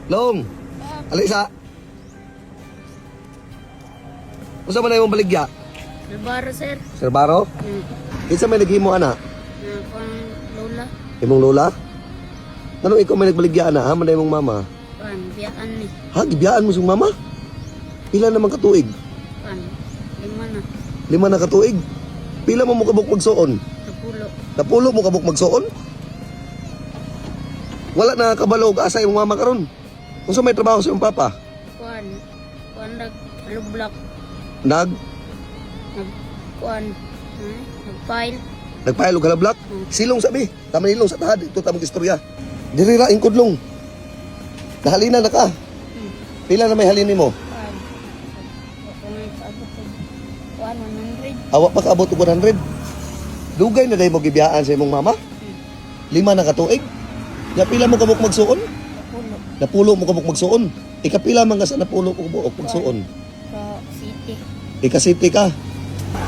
Long. Alisa. Unsa man imong baligya? Albaro, sir. Sir Baro? Kinsa may naghimo ana? Na kung lola. Imong lola? Nganong ikaw may nagbaligya ana? Ha, man imong mama? Kuan, biyaan ni. Ha, gibiyaan mo siyang mama? Pila naman katuig? Kuan, 5 na. 5 na katuig. Pila mo kabuk magsuon? 10. 10 mo kabuk magsuon? Wala na kabalo og asa imong mama karon. Unsa may trabaho sa imong papa? Kuan, kuan nag halublak. Nag Nag kuan, ha? Nag-file. Nagpahil og halablak. Silong sabi. Tama nilong sa tahad. Ito tamang istorya. Diri ra ingkudlong. Nahalina na ka. Pila na may halin nimo? Kuan. Ako nga kaabot og kuan 100. Awa pa kaabot og 100. Dugay na day mo gibiyaan sa imong mama? 5 na katuig. Nya pila mo kabuk magsuon? 10. 10 mo kabuk magsuon. Ikapila man ka sa 10 mo kabuk magsuon? Sa city. Ika-city ka.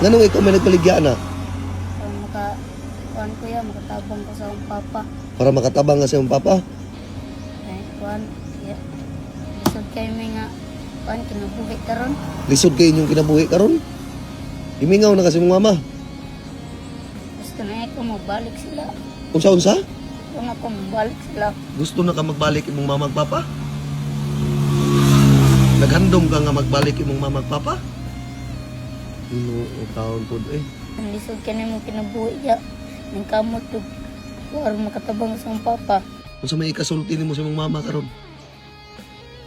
Nganong ikaw may nagpaligya na? Kuan maka kuan kuya, makatabang ko sa akong papa. Para makatabang ka sa imong papa. Ay, kuan, ya. Lisod kayo may nga kuan kinabuhi karon. Lisod kay inyong kinabuhi karon. Imingaw na kasi imong mama. Gusto na ako mabalik sila. Unsa-unsa? Gusto na ako mabalik sila. Gusto na ka magbalik imong mama ug papa? Naghandom ka nga magbalik imong mama ug papa? Ginoo taon pod eh. Ang lisod ka na mo kinabuhi ya. Nang kamot og aron makatabang sa akong papa. Unsa may ikasulti nimo sa imong mama karon?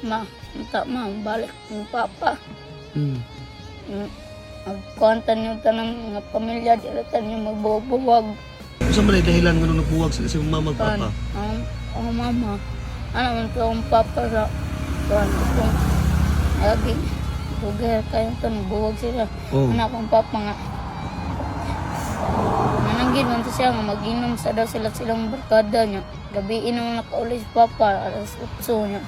Ma, unta ma, balik kong papa. Magkuhan niyo tanang mga pamilya, di ra niyo magbuwag-buwag. Unsa man ay dahilan nga nagbuwag sila sa imong mama ug Kuan, papa? ang mama, ano man ko ang papa sa kuan kung lagi dugay kayo to nagbuwag sila. Oh. Anak kong papa nga nananggid man to siya nga mag-inom sa daw sila silang barkada niya. Gabi naman nakauli si papa alas 8 niya.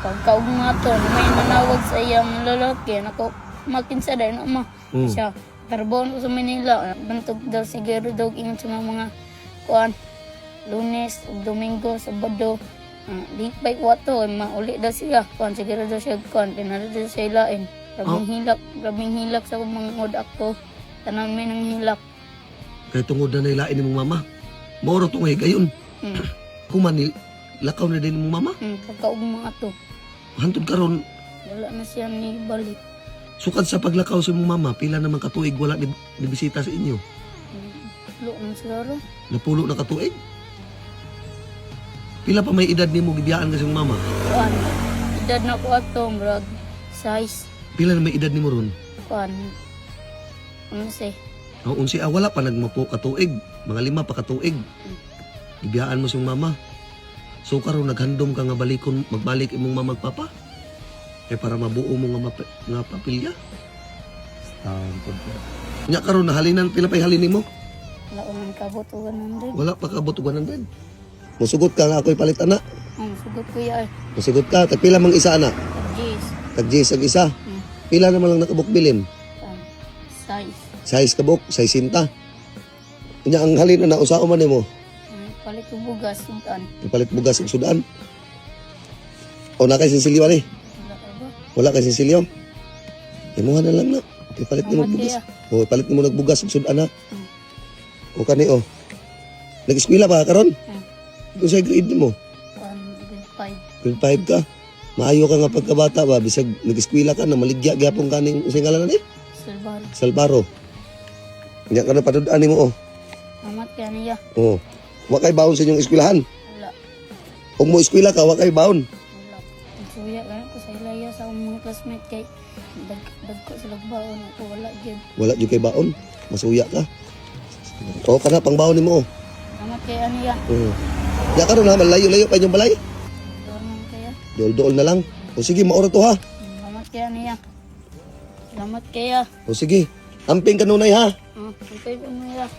Pagkaug nga to, may nanawag sa iyang lalaki, nako makin sa dahil na ma. Siya, trabaho ko sa Manila, bantog daw siguro daw ingon sa mga kuan Lunes, ug Domingo, Sabado, lipay ko ato, eh, mauli daw siya. Kuan siguro daw siya kuan, pinalo daw siya ilain. Grabing hilak, grabing hilak sa akong mga ngod ako. Tanan may nang hilak. Kay tungod na nailain imong mama. Moro tong higayon. Kuman ni lakaw na din imong mama. Pagkaug mga to, Hantod karon wala na siya ni balik. Sukad sa paglakaw sa imong mama, pila naman katuig wala ni bisita sa inyo? Lo man siguro. 10 na katuig? Pila pa may edad nimo gibiyaan ka sa imong mama? Kuan, edad na ko ato, murag size. Pila na may edad nimo ron? Kuan, 11. O 11, wala pa nagmapo katuig, mga 5 pa katuig. Gibiyaan mo sa imong mama. So karon naghandom ka nga balikon, magbalik imong mama ug papa? Eh para mabuo mo nga, nga papilya. Stanford. Nya karon nahalinan pila pay halin nimo? Wala ko man kabot og 100. Wala pa kabot og 100. Musugot ka nga ako'y palit ana. Ang sugot ko ya, Musugot ka, tag pila mang isa ana? Jeez. Tag Gs ang isa. Pila naman lang nakabuk bilin? Kuan, size. Size kabuk, size sinta. Unya ang halin na usa man nimo? Palit og bugas, sudan. Ipalit bugas ug sudan. O na kay sinsilyo ani. Wala ka ba? Wala kay sinsilyo. Imuha na lang na. Ipalit nimo Salamat bugas. kaya. O ipalit nimo nagbugas ug sudan ha. O kani o. Nag-eskwela ba ka karon? Unsay grade nimo? Kuan, grade 5. Grade 5 ka. Maayo ka nga pagkabata ba bisag nag-eskwela ka na maligya gyapon kaning unsay ngalan ni? Silbar. Salbaro. Nya ka na patud-an nimo oh. Amat kaya niya. Oh. Wa kay baon sa inyong eskwelahan. Wala. Kung mo eskwela ka, wa kay baon. Wala. Suya ganun ko sa ilaya sa akong mga classmate kay dagko sila baon ako wala gyud. Wala jud kay baon. Masuya ka. O kana pang baon nimo. Oh. Amat kaya niya. Oh. Ya karon ha, malayo-layo pa inyong balay. Doon man kaya. Dool-dool na lang. O sige, maoro to ha. Amat kaya niya. Salamat kaya. O sige. Amping kanunay ha. Okay po niya.